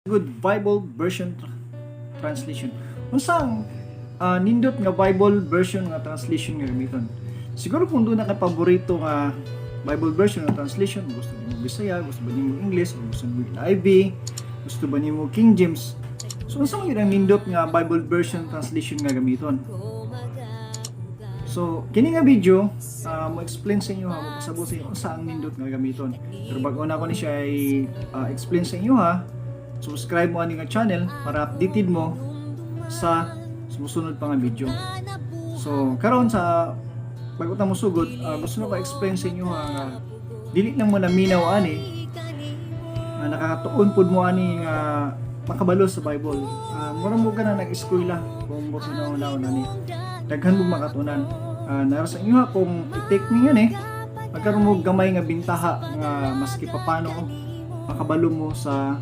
Good Bible Version Translation? Unsa ang nindot nga Bible version nga translation nga gamiton? Siguro kung duna kay paborito nga Bible version nga translation, gusto nimo Bisaya, gusto ba nimo English, o gusto nimo NIV, gusto ba nimo King James? So unsa man gyud ang nindot nga Bible version translation nga gamiton? So, kini nga video, mo explain sa inyo ha, mo pasabot sa inyo unsa ang nindot nga gamiton. Pero bago na ako ni siya ay explain sa inyo ha, subscribe mo ani nga channel para updated mo sa sumusunod pa nga video. So, karon sa bago ta mo sugod, gusto na ko explain sa inyo ha nga dili lang mo naminaw ani, nakakatuon pud mo ani nga makabalo sa Bible. Mura mo ka na nag-eskwela kung mo na ani. Daghan mo makatunan. Nara sa inyo ha, kung i-take niyo eh, magkaroon mo gamay nga bintaha nga maski papano makabalo mo sa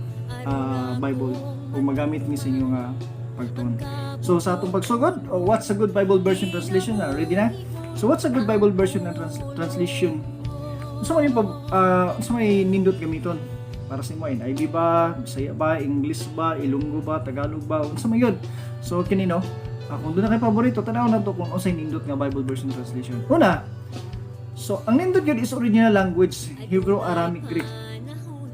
Bible o magamit ni sa inyo nga pagtuon. So sa atong pagsugod, oh, what's a good Bible version translation? Ready na? So what's a good Bible version na translation? Unsa man yung unsa may nindot gamiton? Para sa imo, NIV ba, Bisaya ba, English ba, Ilonggo ba, Tagalog ba, unsa man yun? So kini no, kung duna kay paborito, tanaw na to kung unsay nindot nga Bible version translation. Una, so ang nindot yun is original language, Hebrew, Aramaic, Greek.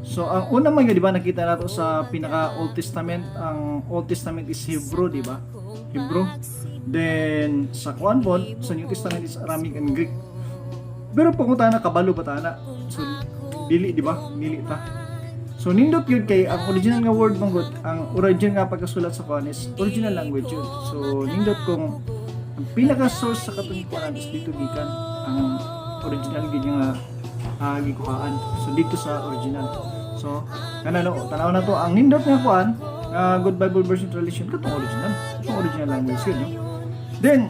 So ang una man yun, di ba, nakita nato sa pinaka Old Testament, ang Old Testament is Hebrew, di ba? Hebrew. Then sa kuan pod, sa New Testament is Aramaic and Greek. Pero panguta na, kabalo ba ta na? So dili, di ba? Dili ta. So nindot yun kay ang original nga word manggod, ang original nga pagkasulat sa kuan is original language yun. So nindot kung ang pinaka source sa katong kuan is dito gikan ang original gid nga gikuhaan. So dito sa original. So kana no, tanaw na to ang nindot nga kuan, Good Bible Version Translation katong original. Katong original language yun, no? Then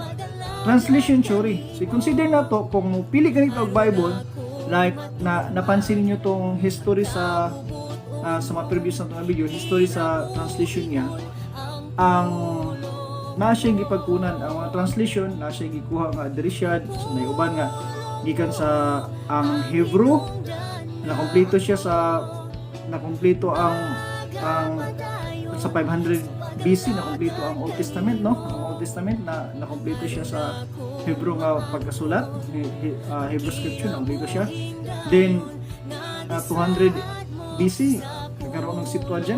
translation theory. So i-consider na to kung pili ka nito og Bible, like na napansin niyo tong history sa mga previous na itong video, history sa translation niya, ang na siya gipagkunan ang mga translation, na siya gikuha nga diri siya sa may uban nga gikan sa ang Hebrew, na kompleto siya sa na kompleto ang sa 500 BC, na kompleto ang Old Testament, no? Ang Old Testament na nakompleto siya sa Hebrew nga pagkasulat, Hebrew scripture, na kompleto siya. Then 200 BC nagkaroon ng Septuagint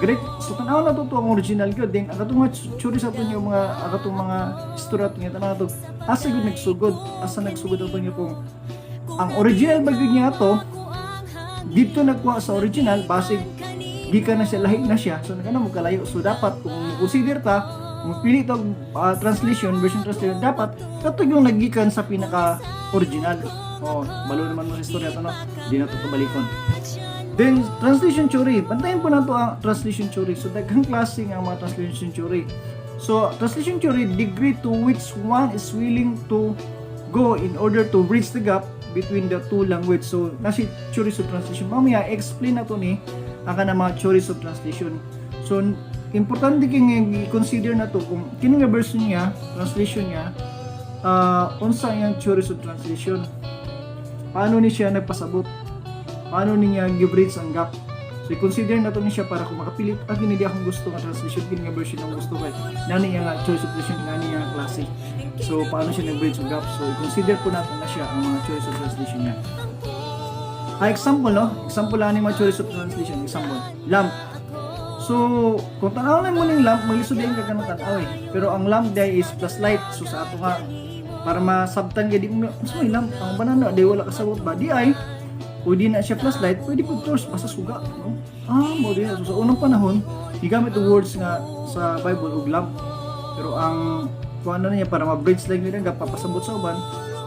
Greek. So tanaw na to ang original gyud. Then ang katong mga theory sa ato yung mga ang katong mga istorya ato nga tanaw to asa gyud nagsugod, asa nagsugod ato niyo, kung ang original ba gyud niya ato dito nagkuha sa original, basig gikan na siya, lahi na siya. So nagana mo kalayo. So dapat kung consider ta, kung pili to translation version translation, dapat kato yung nagikan sa pinaka original. Oh, balo naman mo sa istorya to, no? Di na to balikon. Then translation theory, bantayan po nato ang translation theory. So daghang klase nga mga translation theory. So translation theory, degree to which one is willing to go in order to bridge the gap between the two language. So nasi theories of translation, mamaya explain na to ni ang kanang mga theories of translation. So importante kay nga i-consider na to kung kini nga version niya, translation niya, unsa iyang theories of translation, paano ni siya nagpasabot, paano niya gi-bridge ang gap. So i-consider na to ni siya para kung makapilit, ah, kini di akong gusto nga translation, kini nga version ang gusto kay nani niya nga choice of translation, nani niya nga klase. So paano siya nag-bridge ang gap? So i-consider po natin na siya ang mga choice of translation niya. Ah, example, no? Example lang ni mga choice of translation. Example, lamp. So, kung tanaw lang mo ning lamp, maglisod din ka kanang tanaw eh. Pero ang lamp day is plus light. So sa ato nga, para masabtan ka di mo, sa may lamp, ang banana, di wala kasabot ba? Di ay, pwede na siya plus light, pwede po torch, basta suga, no? Ah, mo din. So sa unang panahon, gigamit the words nga sa Bible og lamp. Pero ang kung ano niya para ma-bridge lang yun ang papasabot sa uban,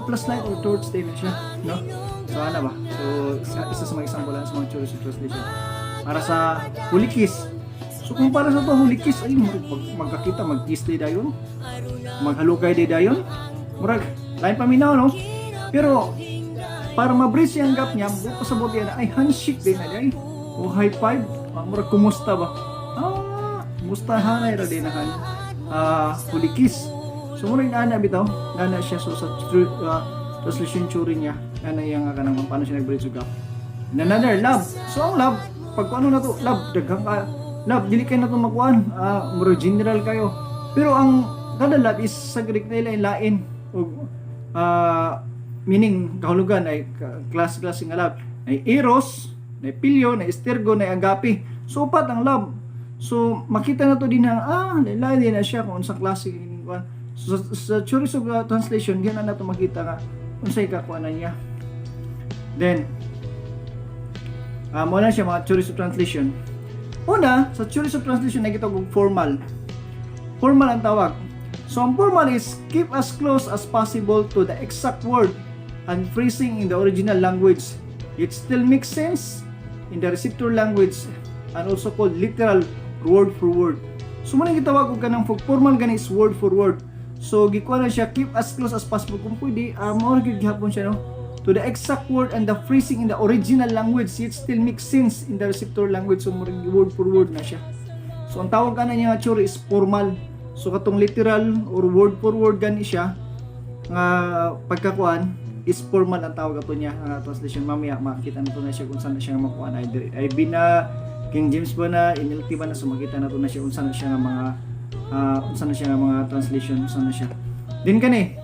plus light or torch din na siya, no? So ano ba? So isa sa mga example lang sa mga choice of translation. Para sa holy kiss. So kung para sa to holy kiss ay murag magkakita mag-kiss day dayon. Maghalukay day dayon. Murag lain paminaw, no? Pero para ma-bridge yung gap niya, pasabot yan ay handshake din na day. O high five, murag kumusta ba? Ah, kumusta hanay ra din na han. Ah, holy kiss. So murag ana bitaw, ana siya. So sa translation theory niya, ana yang kanang paano siya nag-bridge yung gap. And another, love. So ang love, Pag ano na to, love, daghang ka, love, dili kay na to makuan, mura general kayo. Pero ang kada love is sa Greek na lain ug meaning, kahulugan ay klase-klase nga love. Ay eros, na phileo, na storge, na agape. So upat ang love. So makita na to din na lain din na siya kung unsang klase ining kuan. So sa theories of translation gyud na to makita nga unsay kakuanan niya. Then mo na siya mga theories of translation. Una, sa theories of translation na gitawag og formal. Formal ang tawag. So ang formal is keep as close as possible to the exact word and phrasing in the original language. It still makes sense in the receptor language and also called literal, word for word. So mo nang gitawag og kanang formal gani is word for word. So gikuha na siya, keep as close as possible kung pwede, mao gyud gihapon siya, no, to the exact word and the phrasing in the original language, it still makes sense in the receptor language. So murag word for word na siya. So ang tawag kana niya nga theory is formal. So katong literal or word for word gani siya nga pagkakuan is formal ang tawag ato niya nga translation. Mamaya makita na to na siya kung saan na siya makuha na, either IB na, King James ba na, NLT ba na. So makita na to na siya unsa na siya nga mga unsa na siya nga mga translation, unsa na siya. Then kani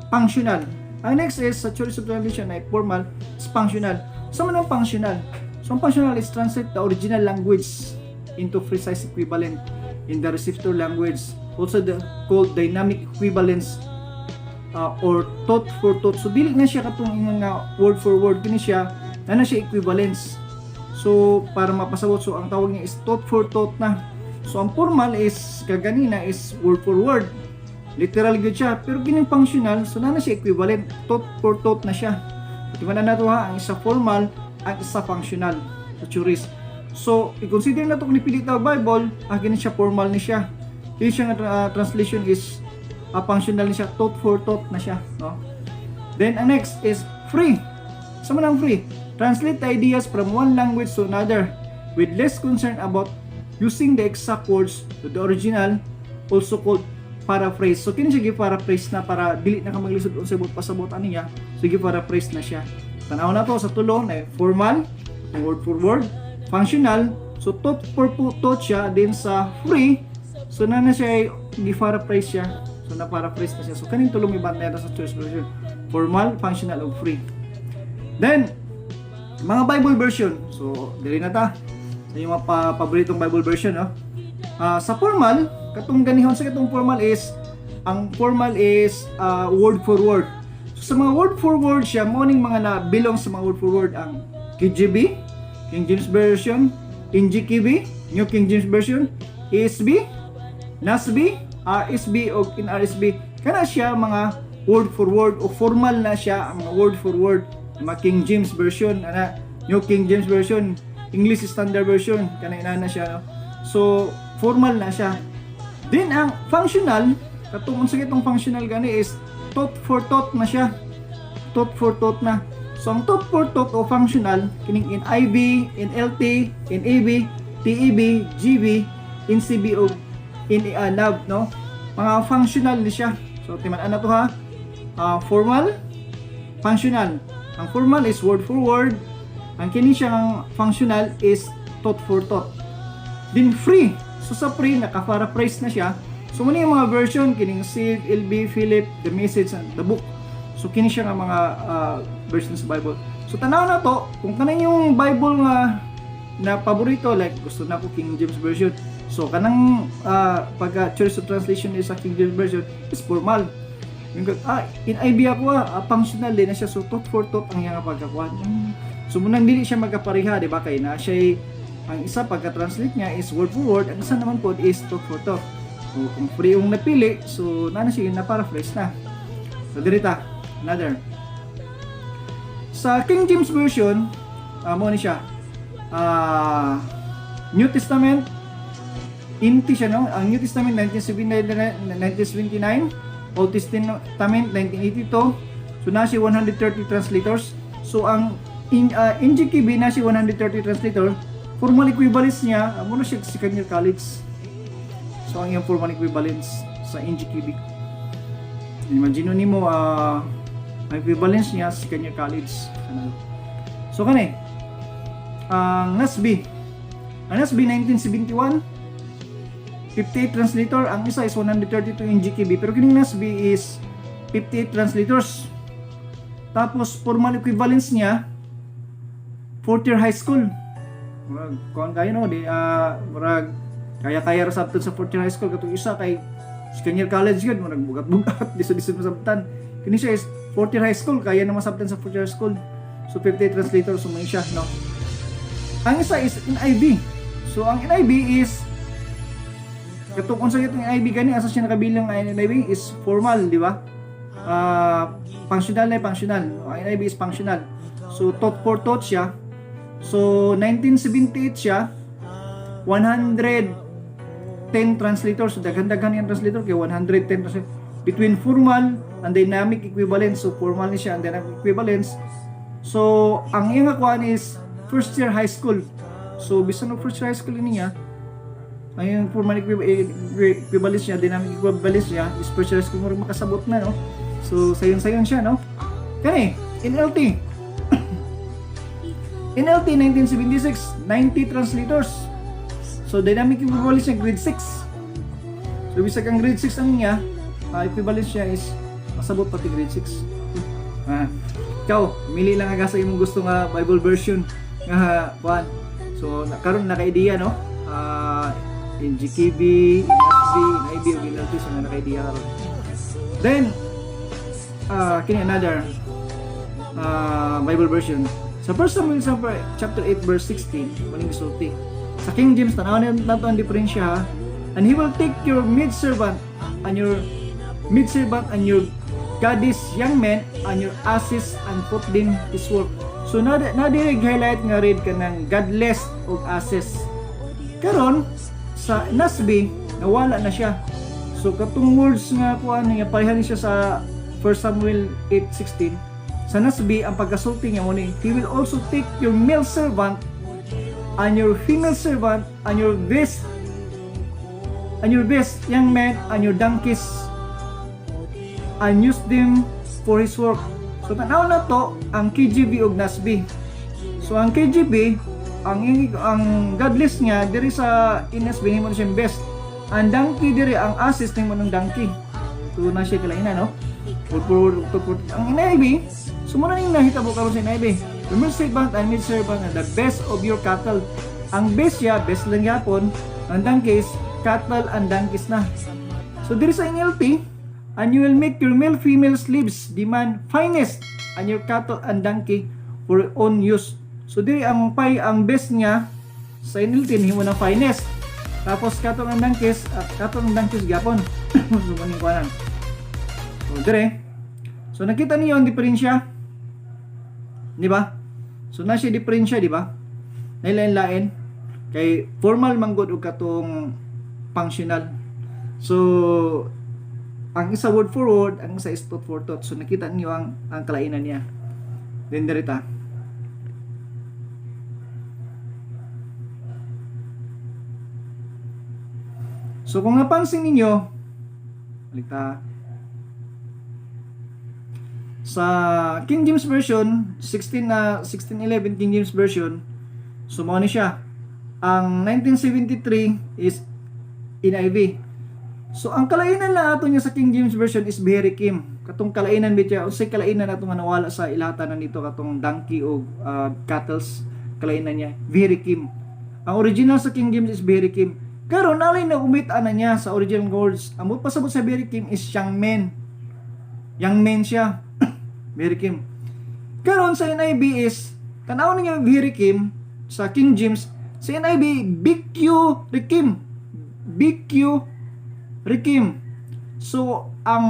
functional. Ang next is sa theories of translation ay formal is functional. So man ang functional? So ang functional is translate the original language into precise equivalent in the receptor language, also the called dynamic equivalence or thought for thought. So dili na siya katong ingon nga word for word. Kini siya na siya equivalence. So para mapasabot, so ang tawag niya is thought for thought na. So ang formal is kaganina is word for word, literal gyud siya, pero kining functional, so na na siya equivalent, thought for thought na siya. So tingnan na nato ha, ang isa formal, ang isa functional sa theories. So i-consider na to kung nipili ta og Bible, kini siya formal ni siya. Kini siya nga translation is functional ni siya, thought for thought na siya, no? Then ang next is free. Sa man ang free? Translate the ideas from one language to another with less concern about using the exact words to the original, also called paraphrase. So kini siya gi-paraphrase na para dili na ka maglisod unsay buot pasabot ani niya. So gi-paraphrase na siya. Tanaw na to sa tulo na formal, word for word, functional, so thought for thought siya, din sa free, so na na siya ay gi-paraphrase siya. So na paraphrase na siya. So kaning tulong ibantay na sa choice version. Formal, functional ug free. Then mga Bible version. So dili na ta sa yung mga paboritong Bible version, no? Sa formal, katong ganihon sa katong formal is ang formal is word for word. So sa mga word for word siya, mo ning mga na belong sa mga word for word ang KJV, King James Version, NGKB, New King James Version, ESV, NASB, RSV o NRSV. Kana siya mga word for word o formal na siya ang mga word for word, mga King James Version ana, New King James Version, English Standard Version, kana ina na siya, no? So formal na siya. Then ang functional, katong unsa kitong functional gani is thought for thought na siya, thought for thought na. So ang thought for thought o functional kining NIV, NLT, NAB, TEB, GB, NCB o NAB, no? Mga functional ni siya. So timan na to ha. Formal, functional. Ang formal is word for word. Ang kini siyang functional is thought for thought. Then free. So sa free, naka-paraphrase na siya. So muna yung mga version kining Save, LB, Philip, The Message, and The Book. So kini siya nga mga version sa Bible. So tanaw na to, kung kanang yung Bible nga na paborito, like gusto na ko King James Version. So kanang pagka choice of translation is sa King James Version is formal. Yung NIV ako functional din na siya, so thought for thought ang iyang pagkakuan. So munang dili siya magkapareha, di ba, kay na siya ang isa pagka-translate niya is word for word, ang isa naman po is thought for thought. So kung free yung napili, so na na siya na paraphrase na. So dirita, another. Sa King James Version, mo ni siya. New Testament NT siya, no? Ang New Testament 1979, 1979, Old Testament 1982. So na siya 130 translators. So ang NGKB na siya 130 translator. Formal equivalence niya, mo na siya second year college. So ang iyang formal equivalence sa NGKB. Imagine nimo ang equivalence niya second year college. Ano? So kani Ang NASB. Ang NASB 1971, 58 translator, ang isa is 132 NGKB, pero kining NASB is 58 translators. Tapos formal equivalence niya, fourth year high school. Murag kuan kayo, no, di murag kaya-kaya ra sabton sa fourth year high school. Katong isa kay second year college gyud, murag bugat-bugat, lisod-lisod masabtan. Kini siya is fourth year high school, kaya na masabtan sa fourth year high school. So 58 translator, so may siya, no. Ang isa is NIV. So ang NIV is katong unsa itong NIV gani, asa siya nakabilang ang NIV is formal, di ba? Functional na, functional. Ang NIV is functional. So thought for thought siya. So 1978 siya, 110 translators. So daghan-daghan yung translator kay 110 translator between formal and dynamic equivalence. So formal ni siya and dynamic equivalence. So ang iyang kuan is first year high school. So bisan og first year high school niya, ang yung formal equivalence niya, dynamic equivalence niya is first year high school, murag makasabot na, no. So sayon-sayon siya, no. Kani NLT. NLT 1976, 90 translators. So dynamic equivalence niya grade 6. So bisag ang grade 6 ang niya, equivalence niya is masabot pati grade 6. Ikaw, mili lang aga sa imong gusto nga Bible version nga kuan. So karon naka-idea, no? NGKB, NASB, NIV ug NLT, so nga naka-idea karon. Then kini another Bible version. Sa 1 Samuel chapter 8 verse 16, maning gisulti. Sa King James, tanaw nato ang diferensya, ha. "And he will take your maid servant and your maid servant and your goddess young men and your asses and put them his work." So na na diri highlight nga red kanang godless og asses. Karon sa NASB, nawala na siya. So katong words nga kuan niya, pareha ni siya sa 1 Samuel 8:16. Sa NASB, ang pagkasulti niya mo ni, "He will also take your male servant and your female servant and your best young men and your donkeys and use them for his work." So tanaw na to ang KJV ug NASB. So ang KJV, ang godless niya diri sa NASB nimo na siyang best. Ang donkey diri, ang asses nimo ng donkey. So na siya kalainan, no. Word for word, word for word. Ang NIV, so muna ning nahitabo karon sa NIV. "The male servant and maid servant and the best of your cattle." Ang best siya, best lang yapon. Ang donkeys, cattle and donkeys na. So diri sa NLT, "And you will make your male female slaves demand finest and your cattle and donkey for your own use." So diri ang pay ang best niya sa NLT nihimo na finest. Tapos cattle and donkeys, cattle and donkeys gyapon. So maning kuanan. So dire. So nakita niyo ang diferensya? Di ba? So na siya diferensya, di ba? Nailain-lain kay formal man gud og katong functional. So ang isa word for word, ang isa is thought for thought. So nakita niyo ang kalainan niya. Then dirita. So kung napansin ninyo, balik ta sa King James Version 16 na 1611 King James Version, so mao ni siya. Ang 1973 is NIV. So ang kalainan lang ato niya sa King James Version is Berikim. Katong kalainan bitya, unsay kalainan ato nga nawala sa ilahatan na nito, katong donkey o cattles, kalainan niya Berikim. Ang original sa King James is Berikim. Karon nalay na umit ana niya sa original words. Ang pasabot sa Berikim is young men. Young men siya. Berikim. Karon sa NIV is tanaw ninyo Berikim sa King James, sa NIV BQ Rikim. BQ Rikim. So ang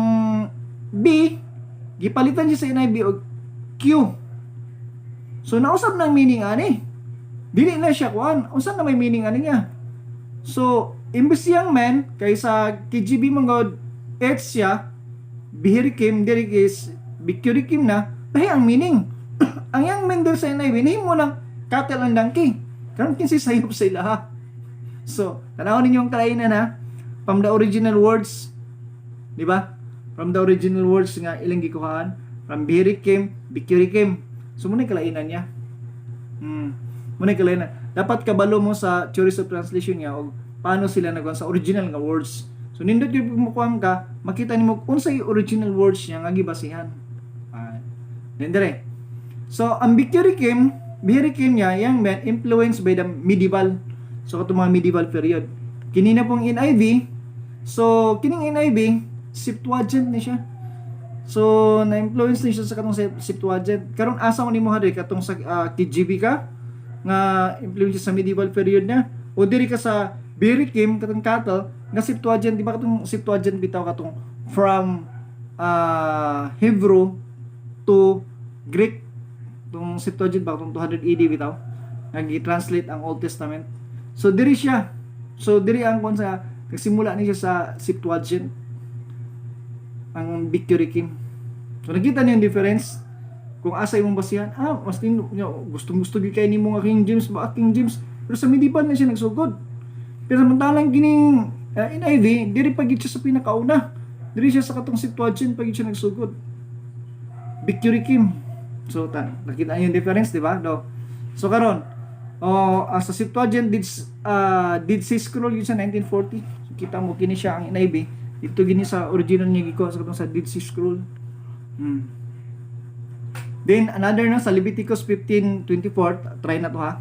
B gipalitan siya sa NIV og Q. So nausab ng meaning ani. Dili na siya kuan. Unsa na may meaning ani niya? So imbes young man kay sa KJV man god H siya, Bihirikim diri is Bikurikim na, lahi ang meaning. Ang young man diri sa NIV nahimo ng cattle and donkey. Karon kinsi sayop sa ilaha. So, tanawon ninyo ang kalainan, ha. From the original words, di ba? From the original words nga ilang gikuhaan, from Bihirikim, Bikurikim. So, muna yung kalainan niya. Muna kalay na dapat kabalo mo sa theories of translation nga og paano sila nagkuan sa original nga words. So nindot gyud mo kuan ka, makita nimo unsay original words niya nga gibasihan. Then dire. So ang Victory Kim niya yang man influenced by the medieval. So katong mga medieval period. Kini na pong NIV. So kining NIV, Septuagint ni siya. So na-influence ni siya sa katong Septuagint. Karon asa mo nimo hadri, katong sa KJV ka nga influence sa medieval period na o diri ka sa Berekim, katong cattle nga Septuagint, di ba? Katong Septuagint bitaw, katong from Hebrew to Greek, tong Septuagint ba, katong 200 AD bitaw nag-translate ang Old Testament. So diri siya, so diri ang kon sa nagsimula ni siya sa Septuagint ang Victory King. So nakita niyo yung difference kung asa imong basihan. Mas tin gusto gusto gyud kay nimo nga King James ba, King James, pero sa medieval na siya nagsugod. Pero samantalang kining NIV, diri pa gyud siya sa pinakauna. Diri siya sa katong Septuagint pa gyud siya nagsugod. Victory Kim. So ta, nakita niyo yung difference, di ba? No. So karon, oh, sa Septuagint did si scroll yun sa 1940. So, kita mo kini siya ang NIV. Dito gini sa original niya gikuha sa katong sa Dead Sea Scroll. Then another na sa Leviticus 15:24, try na to ha.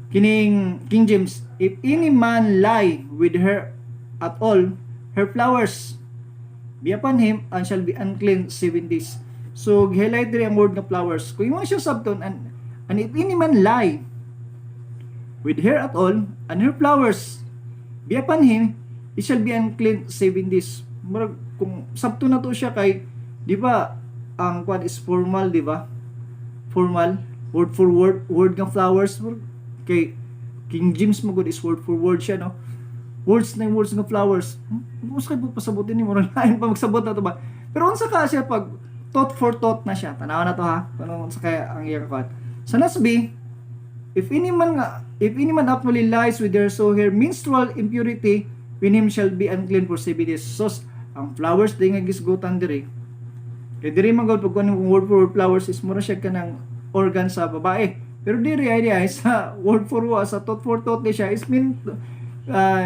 Kining King James, "If any man lie with her at all, her flowers be upon him and shall be unclean 7 days." So, highlight diri ang word nga flowers. Kung imo siya sabton, and if any man lie with her at all, and her flowers be upon him, he shall be unclean 7 days. Murag, kung sabto na to siya kay, di ba, ang kwan is formal, di ba? Formal, word for word, word ng flowers, murag, kay King James mo gud is word for word siya, no? Words na yung words ng flowers. Kung kay pasabutin ni murag lain pa magsabot na to ba? Pero unsa ka siya pag thought for thought na siya? Tanawa na to ha. Kung unsa kaya ang iyang kwan. Sa NASB, if any man actually lies with her, so her menstrual impurity with him shall be unclean for 7 days. So, ang flowers di nga gisgutan diri. Kay diri man gud pag kuan word for word flowers is mura siya kanang organ sa babae. Pero diri ay sa word for word, sa thought for thought ni siya is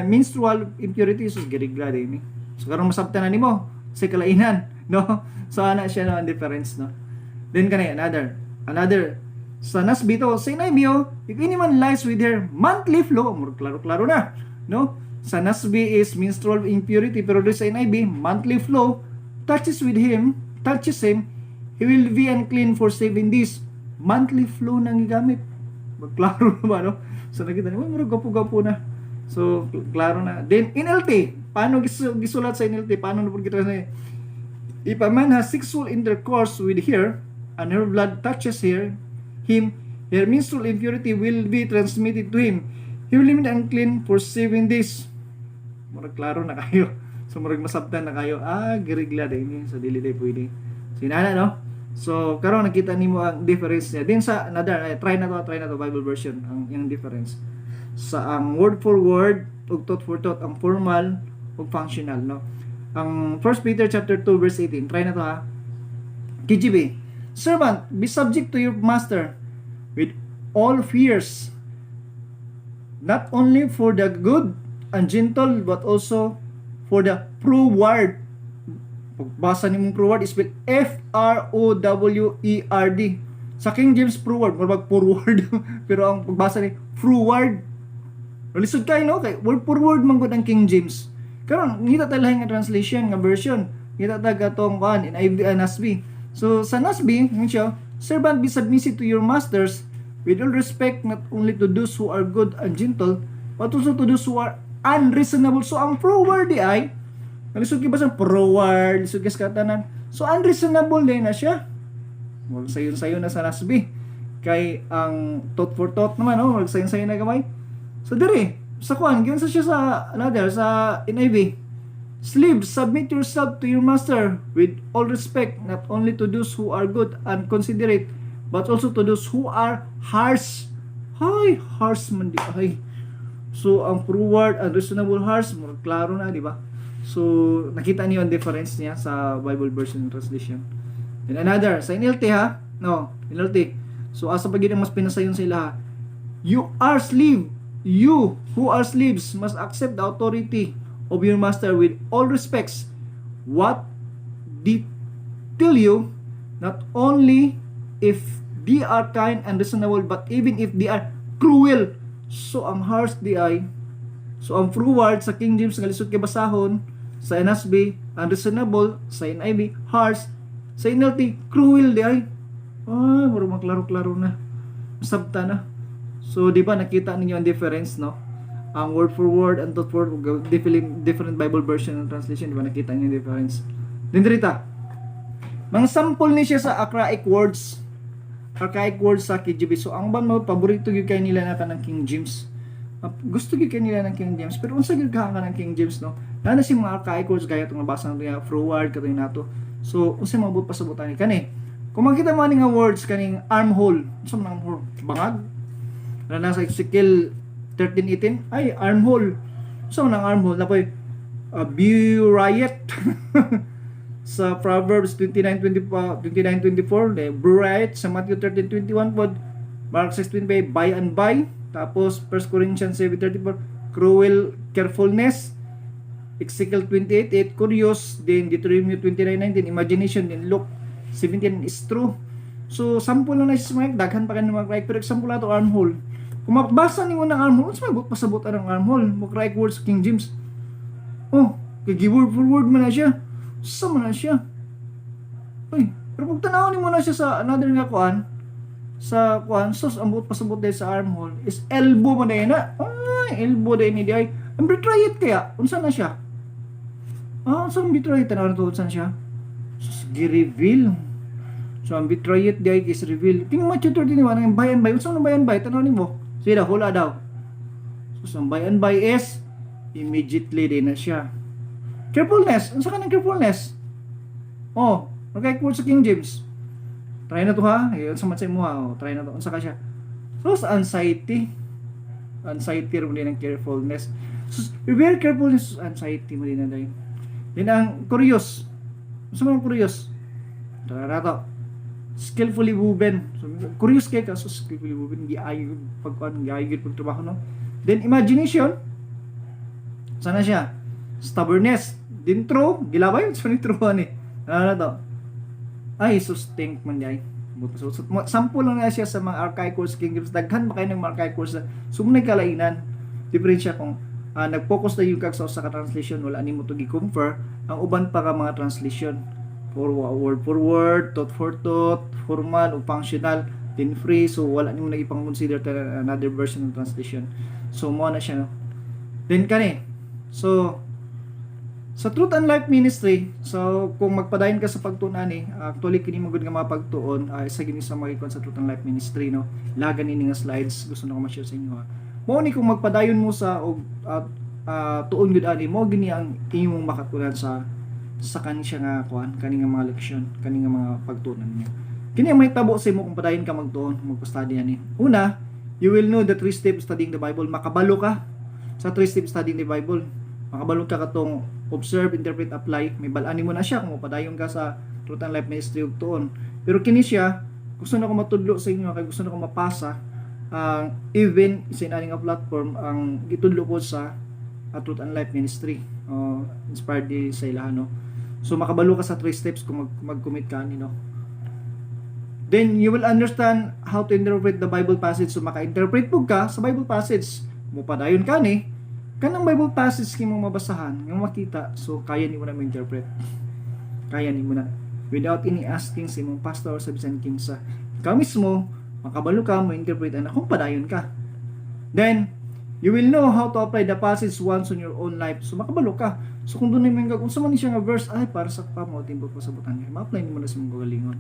menstrual impurity. So girigla din ni. So karon masabtan na nimo sa kalainan, no? So ana siya, no, ang difference, no? Then kanay another sa NASB to, sa NIV, oh, if any man lies with her monthly flow, murag klaro-klaro na, no? Sa NASB is menstrual impurity, pero doon sa NIV, monthly flow, touches with him, touches him, he will be unclean for 7 days. Monthly flow nang gigamit. Magklaro na ba, no? So nakita niyo, murag gapo-gapo na. So, klaro na. Then, NLT, paano gisulat sa NLT? Paano na po kita na? "If a man has sexual intercourse with her, and her blood touches him, her menstrual impurity will be transmitted to him. He will remain unclean for 7 days." Murag klaro na kayo. So, murag masabtan na kayo. Girigla din ni. So, dili day pwede. So, inana, no? So, karon nakita nimo ang difference niya. Din sa another, eh, try na to Bible version, ang yung difference. Sa ang word for word ug thought for thought, ang formal ug functional, no? Ang 1 Peter chapter 2 verse 18, try na to ha. KJV, "Servant, be subject to your master with all fears, not only for the good and gentle, but also for the froward." Pagbasa ni mong froward is spelled frowerd. Sa King James froward, murag forward. Pero ang pagbasa ni froward, lisod kayo, no? Kay word for word man gud ang King James. Karon ngita ta lahi nga translation nga version. Ngita ta katong kuan NIV, NASB. So sa NASB, ngun siya, "Servant, be submissive to your masters with all respect, not only to those who are good and gentle, but also to those who are unreasonable." So ang froward di ay lisod ba sa froward, lisod kay sa katanan. So unreasonable din na siya. Murag sayon-sayon na sa NASB. Kay ang thought for thought naman, no? Murag sayon-sayon na gamay. So dire, sa kuan, giyon sa siya sa another sa NIV. "Slaves, submit yourself to your master with all respect, not only to those who are good and considerate, but also to those who are harsh." Hay, harsh man di ay. So ang froward and reasonable, harsh, murag klaro na, di ba? So nakita niyo ang difference niya sa Bible version and translation. Then another, sa NLT ha? No, NLT. So asa pa gid ang mas pinasayon sila ha? You who are slaves must accept the authority of your master with all respects. What they tell you, not only if they are kind and reasonable, but even if they are cruel. So ang harsh diay, so ang froward sa King James nga lisod kay basahon, sa NASB, unreasonable, sa NIV, harsh, sa NLT, cruel diay. Ah, mura maklaro-klaro na. Sabta na. So, di ba nakita ninyo ang difference, no? Ang word for word and thought for word, different, different Bible version and translation, di ba nakita niyo ang difference? Then dirita. Mga sample ni siya sa archaic words. Archaic words sa KJV. So, ang ban mo, paborito gyud kay nila na kanang King James. Gusto gyud kay nila ng King James. Pero unsa gyud ka ng King James, no? Naa na si mga archaic words gaya itong nabasa ng froward katong nato. So, unsa mga buot pasabutan ni kani? Kung makita mo ani nga words kaning armhole, unsa man ang armhole? Bangag? Na nasa Ezekiel 13:18, ay armhole. Unsa man ang armhole? Napoy riot sa Proverbs 29:24, 29:24, the riot sa Matthew 13:21 pod, Mark 6:25, by and by, tapos 1 Corinthians 7:34, cruel carefulness, Ezekiel 28:8, curious, then Deuteronomy 29:19, imagination, then Luke 17 is true. So, sample lang na siya sa mga daghan pa kayo mga right, pero example na to, armhole. Kung mabasa nimo ng armhole, unsa may buot pasabot ang armhole? Mo right words King James. Oh, kay word for word man na siya. Sa man na siya. Uy, pero pag tanaw nimo na siya sa another nga kuan, sa kuan, sus, ang buot pasabot dahil sa armhole is elbow man na. Ay, elbow dahil ni diay. Ang try it kaya, unsa na siya? Ah, unsa ang betray? Tanaw na to, unsa na siya? Sus, gi-reveal. So, ang betrayed diay is reveal. King Matthew 31, ang by and by. Unsa man ang by and by? Tanaw nimo. Sige daw, hula daw. So, ang by and by is immediately din na siya. Carefulness. Unsa ka ng carefulness? Oh, okay, quote sa King James. Try na to ha. Ayun sa man sa imo ha. Oh, try na to. Unsa ka siya? So, sa anxiety. Anxiety ro din ang carefulness. So, be very careful sa anxiety mo din na dahil. Then ang curious. Unsa man ang curious? Tara na to. Skillfully woven. So, curious kay ka, so skillfully woven, giayo pagkuan, giayo pagtrabaho, no? Then imagination. Sana siya? Stubbornness. Din true, gilabay sa ni true ani. Ano na to? Ay, think man diay. So, sample lang na siya sa mga archaic words King James. Daghan ba kayo ng mga archaic words na sumunay kalainan. Diferensya kung nag-focus na yung kag sa usa ka translation, wala nimo to gi-compare ang uban pa ka mga translation for word, thought for thought, formal o functional, then free. So wala nimo na ipang-consider another version ng translation. So mo na siya, no? Then kani. So sa Truth and Life Ministry, so kung magpadayon ka sa pagtuon ani, actually kini mo gud nga mga pagtuon, isa gini sa mga sa Truth and Life Ministry, no. Lagan ini nga slides gusto na ko ma-share sa inyo ha. Mao ni kung magpadayon mo sa og tuon gud ani mo gini ang imong makatunan sa kani siya nga kuan, kani nga mga leksyon, kani nga mga pagtuonan niya. Kini ang mahitabo sa imo kung padayon ka magtuon, magpa-study ani. Una, you will know the three steps studying the Bible. Makabalo ka sa three steps studying the Bible. Makabalo ka katong observe, interpret, apply. May balaan mo na siya kung mapadayon ka sa Truth and Life Ministry ug tuon. Pero kini siya, gusto na ko matudlo sa inyo kay gusto na ko mapasa ang even sa inani nga platform ang gitudlo ko sa Truth and Life Ministry. Inspired di sa ilahan, no. So makabalo ka sa three steps kung mag-commit ka ani, no. Then you will understand how to interpret the Bible passage. So maka-interpret po ka sa Bible passage. Mupadayon ka ni kanang Bible passage kay mong mabasahan, nga makita, so kaya nimo na ma-interpret. Kaya nimo na without any asking sa imong pastor or sa bisan kinsa. Ikaw mismo makabalo ka mo interpret ana kung padayon ka. Then you will know how to apply the passage once on your own life. So makabalo ka. So kung dunay mo kung sa man ni siya nga verse ay para sa pa mo timbog pa sa butan, ma-apply nimo na sa imong kagalingon.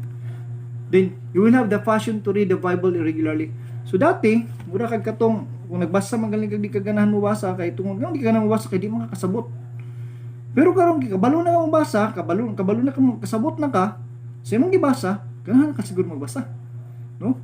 Then you will have the passion to read the Bible regularly. So dati, mura kag katong kung nagbasa man galing kag di ka ganahan mo basa kay tungod nga di ka ganahan mo basa kay di man ka kasabot. Pero karon kay kabalo na ka mo basa, kabalo kabalo na ka mo kasabot na ka sa imong gibasa, ganahan ka siguro magbasa. No?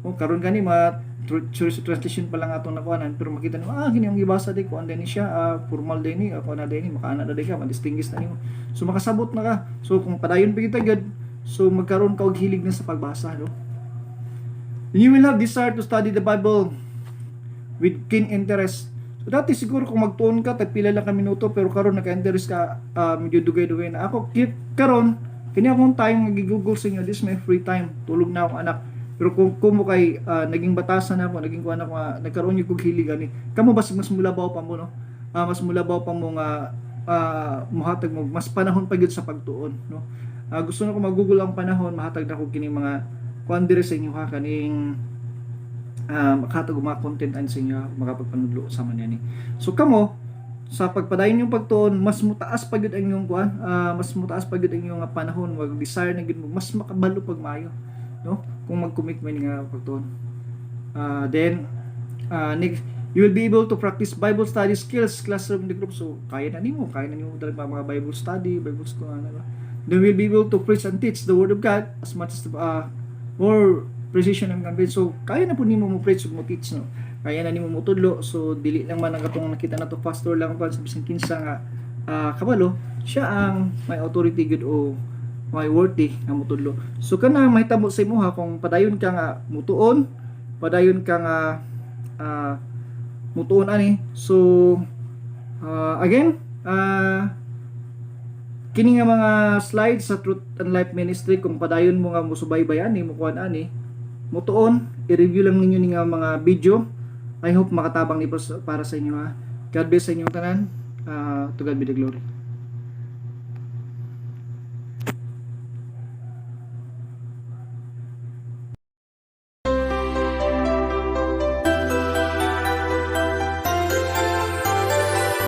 O karon gani ma translation pa lang atong nakuhanan, pero makita nimo, ah, gini ang gibasa di kuan din ni siya, formal din ni ako na din ni makaana na di ka ma-distinguish na nimo. So makasabot na ka. So kung padayon pa kita gud, so magkaroon ka og hilig na sa pagbasa, no? You will have desire to study the Bible. With keen interest. So dati siguro kung magtuon ka, tag pila lang ka minuto, pero karon naka-interest ka, medyo dugay-dugay na. Ako karon kini akong time nga gi-google sa inyo, this my free time. Tulog na akong anak. Pero kung mo kay naging batasan na ako, naging kuan ako nga nagkaroon yung kog hilig ani. Kamo basig mas mulabaw pa mo, no? Mas mulabaw pa mo nga muhatag mo mas panahon pa gyud sa pagtuon, no? Gusto na ko mag-google ang panahon, mahatag na ko kining mga kuan diri sa inyo ha, kaning makahatag og mga content ani sa inyo ha, makapagpanudlo sa man yani. So kamo sa pagpadayon yung pagtuon, mas mutaas pa gyud ang inyong kuan, mas mutaas pa gyud ang inyong panahon, mag desire na gyud mo, mas makabalo pag maayo, no? Kung mag-commit mo nga pagtuon. Then next, you will be able to practice Bible study skills, classroom in the group. So kaya na nimo dali pa mga Bible study, Bible school, ano ba. Then we'll be able to preach and teach the word of God as much as more precision and convenience. So kaya na po nimo mo preach ug mo teach, no? Kaya na nimo mo tudlo. So dili lang man ang katong nakita na to pastor lang pa sa bisan kinsa nga kabalo, siya ang may authority gud o may worthy nga motudlo. So kana mahitabo sa imuha kung padayon ka nga mutuon, padayon ka nga mutuon ani. So again, kini nga mga slides sa Truth and Life Ministry, kung padayon mo nga musubaybay ani, mukuan ani, mutuon, i-review lang ninyo ni nga mga video. I hope makatabang ni para sa inyo ha. God bless sa inyong tanan. To God be the glory.